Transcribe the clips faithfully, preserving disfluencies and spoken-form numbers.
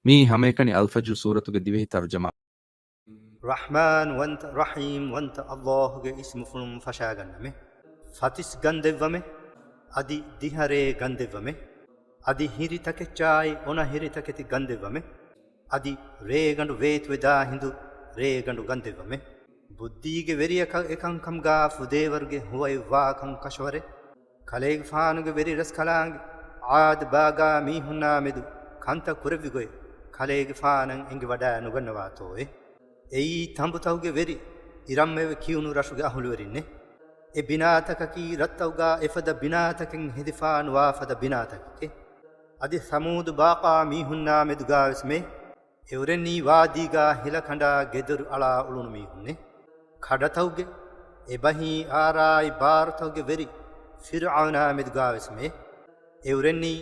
މިއީ ހަމައެކަނި އަލްފަޖްރު ސޫރަތުގެ ދިވެހި ތަރުޖަމާ. ރަޙްމާން ވަންތަ، ރަޙީމް ވަންތަ އައްލާހުގެ އިސްމުފުޅުން ފަށާގަންނަމެ. ފަތިސް ގަންދެއްވަމެ. އަދި ދިހަ ރޭ ގަންދެއްވަމެ. އަދި ހިރި ތަކެއްޗާއި އޮނަ ހިރި ތަކެތި ގަންދެއްވަމެ. އަދި ރޭގަނޑު ވޭތުވެދާ ހިނދު ރޭގަނޑު ގަންދެއްވަމެ. ބުއްދީގެ ވެރިޔަކަށް އެކަންކަމުގާ ފުދޭވަރުގެ ހުވައެއް ވާކަން ކަށަވަރޭ. ކަލޭގެފާނުގެ ވެރި ރަސްކަލާނގެ އާދު ބާގާ މީހުންނާ މެދު ކަންތައް ކުރެއްވި ގޮތް ކަލޭގެފާނަށް އެނގިވަޑައި ނުގަންނަވާތޯއޭ؟ އެއީ ތަނބުތަކުގެ ވެރި އިރަމްއެވެ ކިޔުނު ރަށުގެ އަހުލުވެރިންނޭ. އެ ބިނާތަކަކީ ރަށްތަކުގާ އެފަދަ ބިނާތަކެއް ހެދިފާ ނުވާ ފަދަ ބިނާތަކެކޭ. އަދި ސަމޫދު ބާކާ މީހުންނާ މެދުގާވެސް މޭ. އެއުރެންނީ ވާދީގާ ހިލަ ކަނޑާ ގެދޮރު އަޅާ އުޅުނު މީހުންނޭ. ކަޑަތަކުގެ އެބަހީ އާރާއި ބާރުތަކުގެ ވެރި ފިރްޢައުނާ މެދުގާވެސް މޭ. އެއުރެންނީ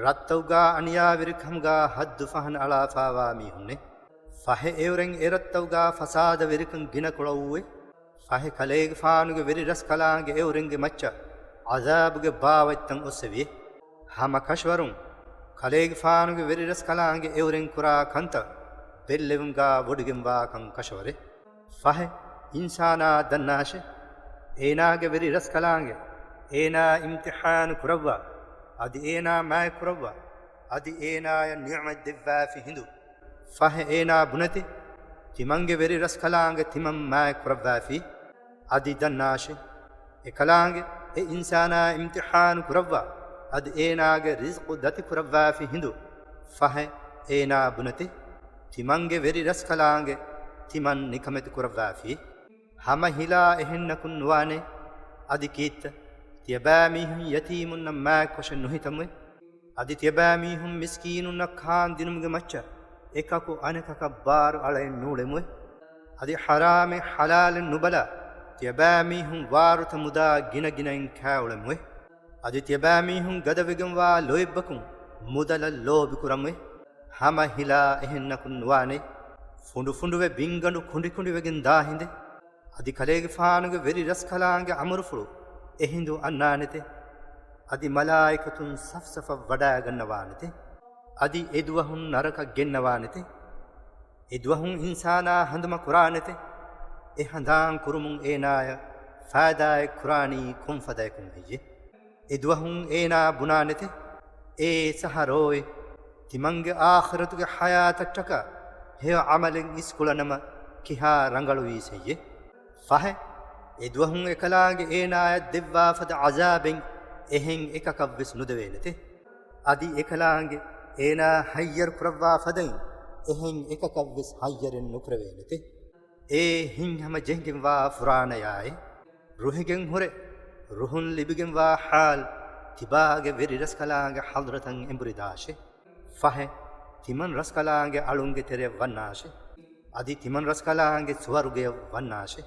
ރަށްތަކުގާ އަނިޔާވެރިކަމުގާ ހައްދު ފަހަނަ އަޅާފާވާ މީހުންނޭ. ފަހެ އެއުރެން އެރަށްތަކުގާ ފަސާދަވެރިކަން ގިނަކޮޅަށް އޮވޭ. ފަހެ ކަލޭގެފާނުގެ ވެރި ރަސްކަލާނގެ އެއުރެންގެ މައްޗަށް ޢަޛާބުގެ ބާވަތްތައް އޮއްސެވި. ހަމަ ކަށަވަރުން ކަލޭގެފާނުގެ ވެރި ރަސްކަލާނގެ އެއުރެން ކުރާ ކަންތައް ބެއްލެވުމުގާ ވޮޑިގެންވާކަން ކަށަވަރޭ. ފަހެ އިންސާނާ ދަންނާށޭ، އޭނާގެ ވެރި ރަސްކަލާނގެ އޭނާ އިމްތިޙާނު ކުރައްވާ، އަދި އޭނާ މާތް ކުރައްވާ، އަދި އޭނާޔަށް ނިޢުމަތް ދެއްވާފި ހިނދު. ފަހެ އޭނާ ބުނެތި، ތިމަންގެ ވެރި ރަސްކަލާނގެ ތިމަން މާތް ކުރައްވާފި. އަދި ދަންނާށޭ، އެކަލާނގެ އެ އިންސާނާ އިމްތިޙާނު ކުރައްވާ، އަދި އޭނާގެ ރިޒްޤު ދަތި ކުރައްވާފި ހިނދު. ފަހެ އޭނާ ބުނެތި، ތިމަންގެ ވެރި ރަސްކަލާނގެ ތިމަން ނިކަމެތި ކުރައްވާފި. ހަމަ ހިލާ އެހެންނަކުން ނުވާނެ. އަދި ކީއްތަ؟ ތިޔަބައިމީހުން ޔަތީމުންނަށް މާތްކޮށެއް ނުހިތަމުވެ. އަދި ތިޔަބައިމީހުން މިސްކީނުންނަށް ކާންދިނުމުގެ މައްޗަށް އެކަކު އަނެކަކަށް ބާރު އަޅައެއް ނޫޅެމުވެ. އަދި ޙަރާމެއް ޙަލާލެއް ނުބަލާ، ތިޔަބައިމީހުން ވާރުތަ މުދާ ގިނަގިނައިން ކާއުޅެމުވެ. އަދި ތިޔަބައިމީހުން ގަދަވެގެންވާ ލޯތްބަކުން މުދަލަށް ލޯބިކުރަމުވެ. ހަމަ ހިލާ އެހެންނަކުން ނުވާނެ. ފުނޑުފުނޑުވެ ބިންގަނޑު ކުނޑިކުނޑިވެގެން ދާ ހިނދެއް. އަދި ކަލޭގެފާނުގެ ވެރި ރަސްކަލާނގެ އަމުރުފުޅު އެހިނދު އަންނާނެތެ. އަދި މަލާއިކަތުން ސަފްސަފަށް ވަޑައިގަންނަވާނެތެ. އަދި އެދުވަހުން ނަރަކަ ގެންނަވާނެތެ. އެދުވަހުން އިންސާނާ ހަނދުމަ ކުރާނެތެ. އެ ހަނދާން ކުރުމުން އޭނާޔަށް ފާއިދާއެއް ކުރާނީ ކޮންފަދައަކުން ހެއްޔެ؟ އެދުވަހުން އޭނާ ބުނާނެތެ، އޭ ސަހަރޯއެ، ތިމަންގެ އާޚިރަތުގެ ޙަޔާތަށްޓަކާ ހެޔޮ ޢަމަލެއް އިސްކުޅަނަމަ ކިހާ ރަނގަޅުވީސް ހެއްޔެ؟ ފަހެ، އެދުވަހުން އެކަލާނގެ އޭނާޔަށް ދެއްވާ ފަދަ ޢަޒާބެއް އެހެން އެކަކަށްވެސް ނުދެވޭނެތެ. އަދި އެކަލާނގެ އޭނާ ހައްޔަރު ކުރައްވާ ފަދައިން އެހެން އެކަކަށްވެސް ހައްޔަރެއް ނުކުރެވޭނެތެ. އޭ ހިތްހަމަ ޖެހިގެންވާ ފުރާނަޔާއޭ! ރުހިގެން ހުރެ، ރުހުން ލިބިގެންވާ ޙާލު ތިބާގެ ވެރި ރަސްކަލާނގެ ޙަޟްރަތަށް އެނބުރިދާށޭ. ފަހެ، ތިމަން ރަސްކަލާނގެ އަޅުންގެ ތެރެއަށް ވަންނާށޭ. އަދި ތިމަން ރަސްކަލާނގެ ސުވަރުގެޔަށް ވަންނާށޭ.